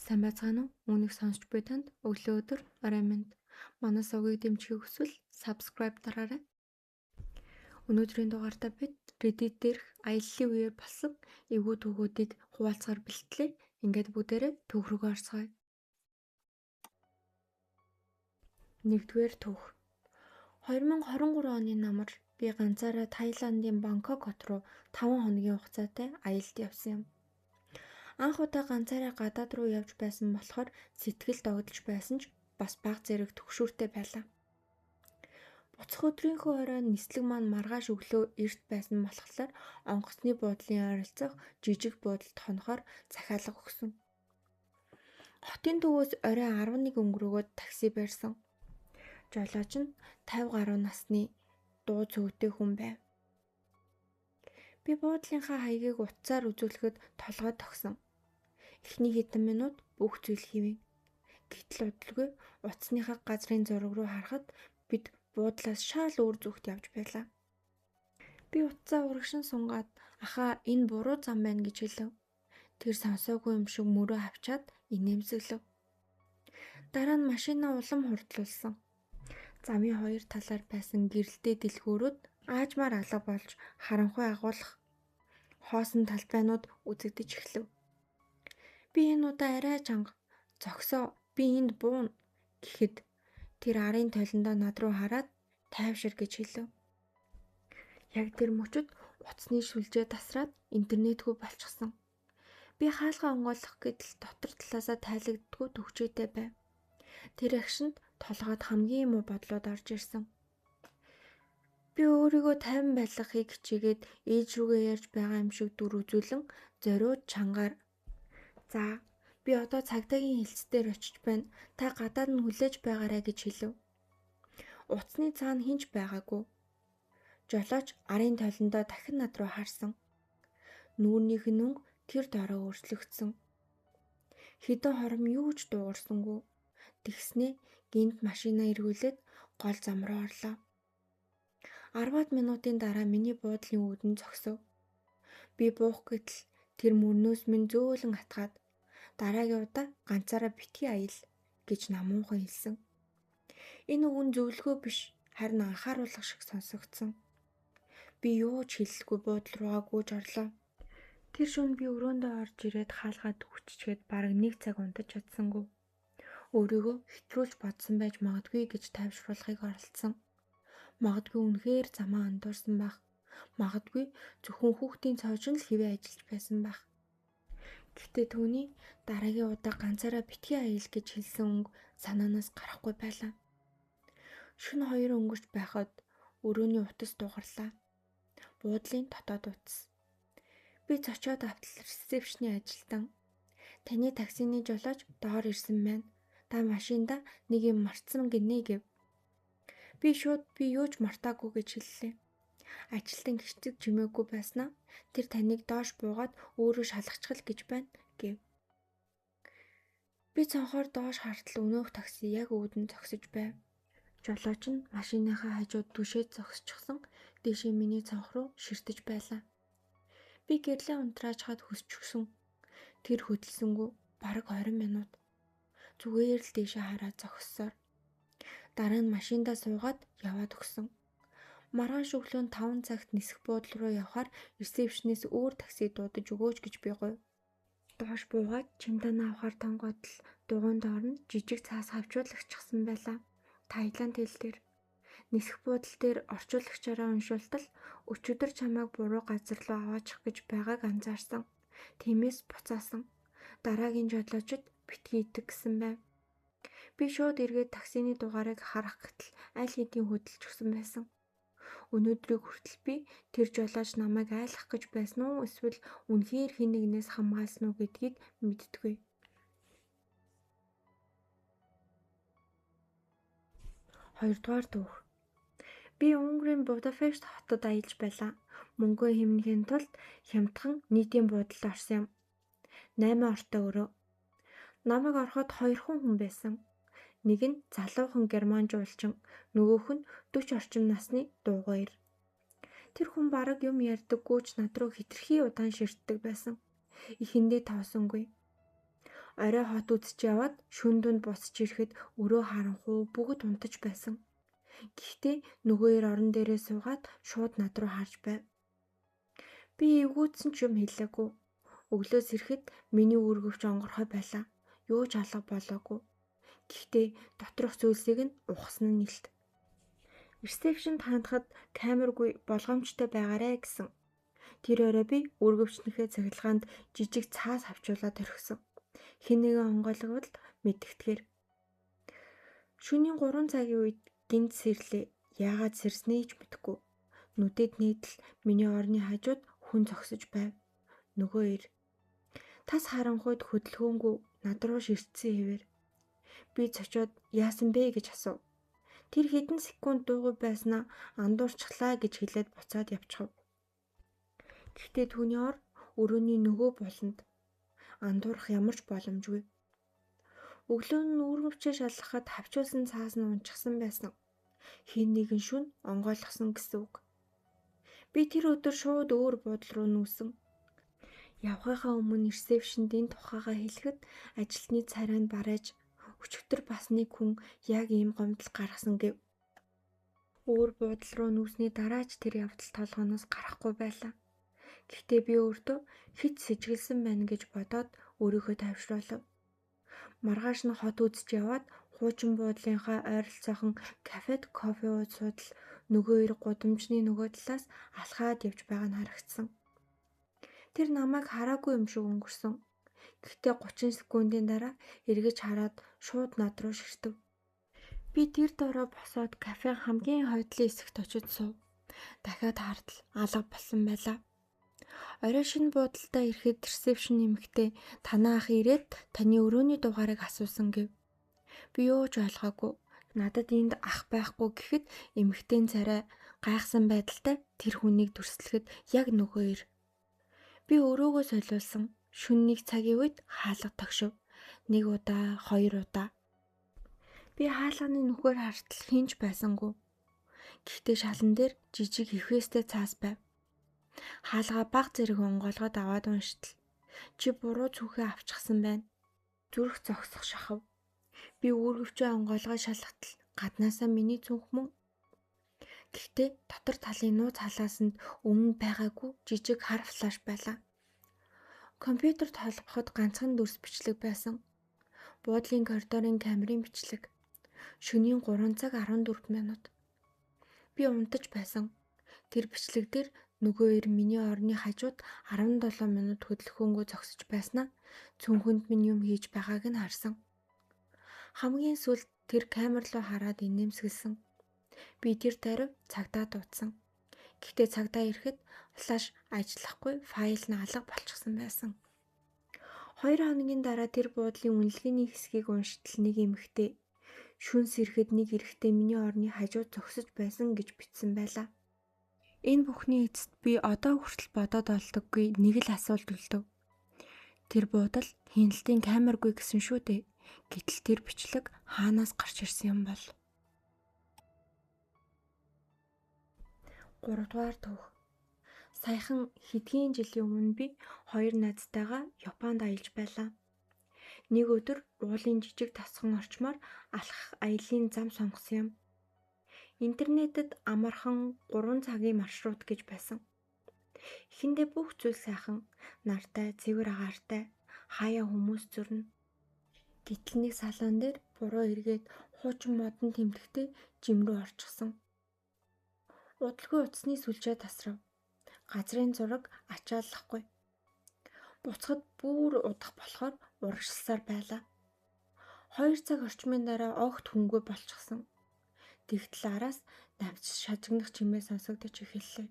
Сайн байцгаана уу? Үүнийг сонсч буй танд өглөө өдөр орой минь. Манай сувгийг дэмжихийг хүсвэл subscribe дараарай. Өнөөдрийн дугаартаа бид Reddit дээрх аяллаа үеэр болсон эвгүй түүхүүдийг хуваалцахаар бэлтлээ. Ингээд бүгдээрээ түүх рүүгээ орцгоё. Нэгдүгээр түүх. 2023 оны намар би ганцаараа Таиландын Бангкок хот руу 5 хоногийн хугацаатай аялалд явсан юм. Анх удаа ганцаараа гадаад руу явж байсан болохоор сэтгэл догдолж байсан ч бас бага зэрэг түгшүүртэй байлаа. Буцах өдрийнхөө орой нислэг маань маргааш өглөө эрт байсан болохоор онгоцны буудлын ойролцоох жижиг буудалд хонохоор захиалга өгсөн. Хотын төвөөс орой 11 өнгөрөөгөөд такси барьсан. Жолооч нь 50 гаруй насны дуу цөвтэй хүн байв. Би буудлынхаа хаягийг утсаар үзүүлэхэд толгой тогсон. Эхний хэдэн минут бүх зүйл хэвэн. Гэтэл удалгүй утасныхаа газрын зураг руу харахад бид буудлаас шал өөр зүгт явж байлаа. Би утсаа урагшин сунгаад ахаа энэ буруу зам байна гэж хэлэв. Тэр сонсоогүй юм шиг мөрөө авчаад инээмсэглэв. Дараа нь машинаа улам хурдлуулсан. Замын хоёр талаар байсан гэрэлтэй дэлгүүрүүд аажмаар алга болж харанхуй агуулах хоосон талбайнууд үзэгдэж эхлэв. Би энэ удаа арай чанга зогсоо, би энд бууна гэхэд тэр арын толиндоо над руу хараад тайвшир гэж хэлэв. Яг тэр мөчөд утасны сүлжээ тасраад интернетгүй болчихсон. Би хаалгаа онгойлгох гэтэл дотор талаасаа тайлагддаггүй төгчээтэй байв. Тэр агшинд толгойд хамгийн муу бодлууд орж ирсэн. Би өөрийгөө тайван байлгахыг хичээгээд ээж рүүгээ ярьж байгаа юм шиг дүр үзүүлэн зориуд чангаар "За, би одоо цагдаагийн хэлцээр очиж байна. Та гадаад нь хүлээж байгаарай" гэж хэлэв. Утасны цаана хэн ч байгаагүй. Жолооч арын толиндоо дахин над руу харсан. Нүүрнийх нь өнгө тэр дорой өөрчлөгдсөн. Хэдэн хором юу ч дуугарсангүй. Тэгснээ гинт машинаа эргүүлээд гол зам руу орлоо. 10-аад минутын дараа миний буудлын үүдэн зогсов. Би буух гэтэл тэр мөрнөөс минь зөөлөн атгаад дараагийн удаа ганцаараа битгий аял гэж намуухан хэлсэн. Энэ үг нь зөвлөгөө биш, харин анхааруулга шиг сонсогдсон. Би юу ч хэлэлгүй буудал руугаа гүйж орлоо. Тэр шөнө би өрөөндөө орж ирээд хаалгаа дүүччгээд бараг нэг цаг унтаж чадсангүй. Өөрийгөө хэтрүүлж бодсон байж магадгүй гэж тайвшруулахыг оролдсон. Магадгүй үнэхээр замаа андуурсан байх. Магадгүй зөвхөн хүүхдийн цоожин л хэвээ ажиллаж байсан байх. Гэхдээ түүний дараагийн удаа ганцаараа битгий аял гэж хэлсэн өнгө санаанаас гарахгүй байлаа. Шөнө 2 өнгөрч байхад өрөөний утас дуугарлаа. Буудлын дотоод утас. Би цочоод автал ресепшний ажилтан "Таны таксины жолооч доор ирсэн байна. Та машинда нэг юм мартсан гинэ" гэв. Би шууд би юу ч мартаагүй гэж хэллээ. Ажилтан гэрчиг чимээгүй байснаа тэр таныг доош буугаад өөрөө шалгачихал гэж байна гэв. Би цонхоор доош хартал өнөөх такси яг үүдэн зогсож байв. Жолооч нь машиныхаа хажууд түшээд зогсчихсон дээшээ миний цонх руу ширтэж байлаа. Би гэрлээ унтраачхад хөсчихсөн. Тэр хөдөлсөнгүү бараг 20 минут. Зүгээр л дээшээ хараад зогссоор. Дараа нь машиндаа суугаад яваад өгсөн. Маргааш өглөө 5 цагт нисэх буудлын руу явхаар ресепшнээс өөр такси дуудаж өгөөч гэж би гуйв. Доош буугаад чемоданаа авахар тонгоотл дугуйн доор нь жижиг цаас хавчуулагчсан байлаа. Таиланд хэл дээр нисэх буудал дээр орчуулагчаараа уншуултал өчигдөр чамайг буруу газар руу аваачих гэж байгааг анзаарсан. Тиймээс буцаасан. Дараагийн жолоочид битгий итэг гэсэн байв. Би шууд эргээд таксины дугаарыг харах гэтэл аль хэдийн хөдөлчихсөн байсан. Өнөөдрийг хүртэл би тэр жолооч намайг айлгах гэж байсан уу эсвэл үнэхээр хэн нэгнээс хамгаалсан уу гэдгийг мэддэггүй. Хоёрдугаар түүх. Би Унгарын Будапешт хотод аялж байлаа. Мөнгөө хэмнэхийн тулд хямдхан нийтийн буудалд орсон юм. 8 ортой өрөө. Намайг ороход 2 хүн байсан. Нэг нь залуухан герман жуулчин, нөгөөх нь 40 орчим насны дуугойр. Тэр хүн бараг юм ярьдаггүй ч над руу хэтэрхий удаан ширтдэг байсан. Эхэндээ тоосонгүй. Орой хот үзэж яваад шөнө дунд буцаж ирэхэд өрөө харанхуй бүгд унтаж байсан. Гэхдээ нөгөө хоёр орон дээрээ суугаад шууд над руу харж байв. Би эвгүйцсэн ч юм хэлээгүй. Өглөөс ирэхэд миний үүргэвч онгорхой байлаа. Юу ч алга болоогүй. Гэхдээ доторх зүйлсийг нь ухсан нь нэлт. Ресепшнд хандахад камергүй болгоомжтой байгаарэ гэсэн. Тэр орой би үүргэвчнийхээ цахилгаанд жижиг цаас авчуулаад орхисон. Хэн нэгэн онгойлговол мэдэгдэхээр. Шөнийн 3 цагийн үед гинт сэрлээ. Яагаад сэрснийг ч мэдэхгүй. Нүдэд нийтл миний орны хажууд хүн зогсож байв. Нөгөө ир. Тас харанхуйд хөдөлгөөнгүй над руу ширтсэн хэвээр. Би цочоод яасан бэ гэж асуув. Тэр хэдэн секунд дуугүй байснаа андуурчлаа гэж хэлээд буцаад явчихав. Гэхдээ түүний ор өрөөний нөгөө буланд андуурах ямар ч боломжгүй. Өглөө нь үүргэвчээ шалгахад хавчуулсан цаас нь унчихсан байсан. Хэн нэгэн шөнө онгойлгосон гэсэн үг. Би тэр өдөр шууд өөр буудал руу нүүсэн. Явахынхаа өмнө ресепшнд энэ тухайгаа хэлэхэд ажилтны царайнд барайж өчигдөр бас нэг хүн яг ийм гомдол гаргасан гэв. Өөр буудал руу нүүсний дараа ч тэр явдал толгойноос гарахгүй байлаа. Гэхдээ би өөртөө хит сэжиглэсэн байна гэж бодоод өөрийгөө тайвшруулав. Маргааш нь хот үзэж яваад хуучин буудлынхаа ойролцоохон кафед кофе ууж суудал нөгөө хоёр гудамжны нөгөө талаас алхаад явж байгаа нь харагдсан. Тэр намайг хараагүй юм шиг өнгөрсөн. Гэхдээ 30 секундын дараа эргэж хараад шууд над руу ширтэв. Би тэр дороо босоод кафеийн хамгийн хойдлын хэсэгт очиж суув. Дахиад хартал алга болсон байлаа. Орой шинэ буудалдаа ирэхэд ресепшн эмэгтэй танаа ах ирээд таны өрөөний дугаарыг асуусан гэв. Би юу ч ойлгоогүй. Надад энд ах байхгүй гэхэд эмэгтэйн царай гайхсан байдалтай тэр хүнийг дүрслэхэд яг нөгөө ир. Би өрөөгөө солиулсан. Шөнө нэг цагийн үед хаалга тогшив. Нэг удаа, хоёр удаа. Би хаалганы нүхээр хартал хэн ч байсангүй. Гэхдээ шалан дээр жижиг хөвхөөстэй цаас байв. Хаалгаа баг зэрэг онгойлгоод аваад унштал. Чи буруу цүнхээ авчихсан байна. Зүрх зогсох шахав. Би үүргэвчээ онгойлгоо шалгатал гаднаасаа миний цүнх мөн. Гэхдээ дотор талын нууц халаасанд өмнө байгаагүй жижиг хар флаш байлаа. Компьютерт холбоход ганцхан дүрс бичлэг байсан. Буудлын коридорын камерын бичлэг. Шөнийн 3 цаг 14 минут. Би унтаж байсан. Тэр бичлэг дээр нөгөө ир миний орны хажууд 17 минут хөдөлгөөнгүй зогсож байснаа цүнхэнд минь юм хийж байгааг нь харсан. Хамгийн сүүлд тэр камер руу хараад инээмсэглэсэн. Би тэр тариу цагдаа дуудсан. Гэхдээ цагдаа ирэхэд флаш ажиллахгүй файл нь алга болчихсон байсан. 2 хоногийн дараа тэр буудлын үнэлгээний хэсгийг унштал нэг эмэгтэй шөнө сэрэхэд нэг эрэгтэй миний орны хажууд зогсож байсан гэж бичсэн байлаа. Энэ бүхний эцэст би одоо хүртэл бодоод олдоггүй нэг л асуулт үлдэв. Тэр буудал хяналтын камергүй гэсэн шүү дээ. Гэтэл тэр бичлэг хаанаас гарч ирсэн юм бол? 3 дугаар түүх. Саяхан хэдхэн жилийн өмнө би хоёр найзтайгаа Японд аялж байлаа. Нэг өдөр уулын жижиг тасхан орчмоор алхах аялын зам сонгосон юм. Интернетэд амархан 3 цагийн маршрут гэж байсан. Эхэндээ бүх зүйл сайхан, нартай, цэвэр агаартай, хаяа хүмүүс зөрнө. Гэтэл нэг салон дээр буруу эргээд хуучин модон тэмдэгтэй жим рүү орчихсон. Удалгүй утасны сүлжээ тасрав. Газрын зураг ачааллахгүй. Буцахад бүр удах болохоор урагшилсаар байлаа. 2 цаг орчмын дараа огт хүнгүй болчихсон. Тэгтэл араас навч шажигнах чимээ сонсогдож эхэллээ.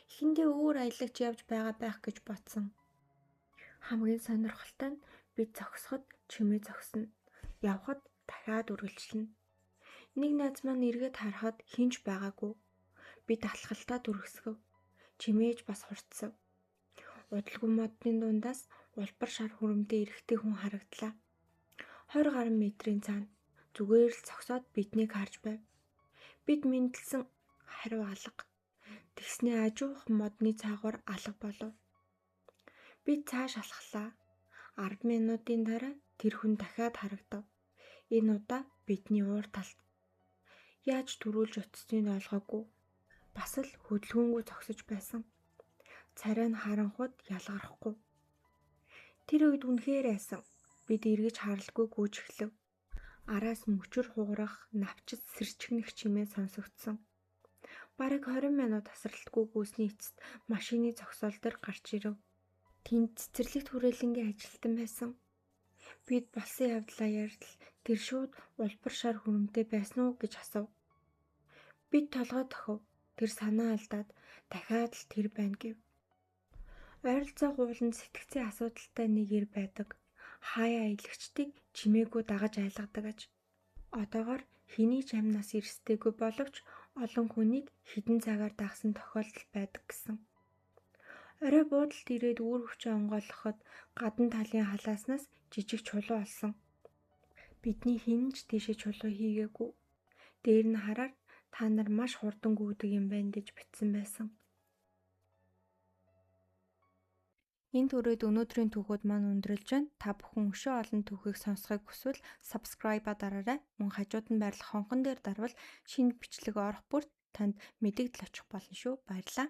Эхэндээ өөр аялагч явж байгаа байх гэж бодсон. Хамгийн сонирхолтой нь би зогсоход чимээ зогсно. Явхад дахиад үргэлжлэнэ. Нэг найз маань эргээд харахад хэн ч байгаагүй. Би талхалтаа дүрхсгэв. Чимээж бас хурцсав. Удалгүй модны дундаас улбар шар хүрэмтэй эрэгтэй хүн харагдлаа. 20 гаруй метрийн цаана зүгээр л зогсоод биднийг харж байв. Бид мэндэлсэн хариу алга. Тэгснээ ажуухан модны цаагуур алга болов. Бид цааш алхлаа. 10 минутын дараа тэр хүн дахиад харагдав. Энэ удаа бидний уур талд. Яаж түрүүлж утсныг ойлгоогүй. Бас л хөдөлгөөнгүй зогсож байсан. Царай нь харанхуйд ялгархгүй. Тэр үед үнэхээр айсан. Бид эргэж харалгүй гүйж эхлэв. Араас мөчөр хугарах, навчид сэрчгэнэх чимээ сонсогдсон. Бараг 20 минут тасралтгүй гүйсний эцэст машины зогсоол дээр гарч ирэв. Тэнд цэцэрлэгт хүрээлэнгийн ажилтан байсан. Бид болсон явдлаа ярьдал тэр шууд улбар шар хүрэмтэй байсан уу гэж асуув. Бид толгой тохив. Тэр санаа алдаад дахиад л тэр байна гэв. Ойролцоог ууланд сэтгцийн асуудалтай нэг эр байдаг. Хаяа аялагчдыг чимээгүй дагаж айлгадаг аж. Одоогоор хэний ч амнаас эрсдээгүй боловч олон хүнийг хэдэн цагаар дагсан тохиолдол байдаг гэсэн. Орой буудалд ирээд үүр хүчээ онгойлгоход гадна талын халааснаас жижиг чулуу олсон. Бидний хэн ч тийшээ чулуу хийгээгүй. Дээр нь хараар та нар маш хурдан гүйдэг юм байна гэж бичсэн байсан. Энэ түрээд өнөөдрийн түүхүүд маань өндөрлөж байна. Та бүхэн өшөө олон түүхийг сонсохыг хүсвэл subscribe-а дараарай. Мөн хажууд нь байрлах хонхон дээр дарвал шинэ бичлэг орох бүрт танд мэдэгдэл очих болно шүү. Баярлалаа.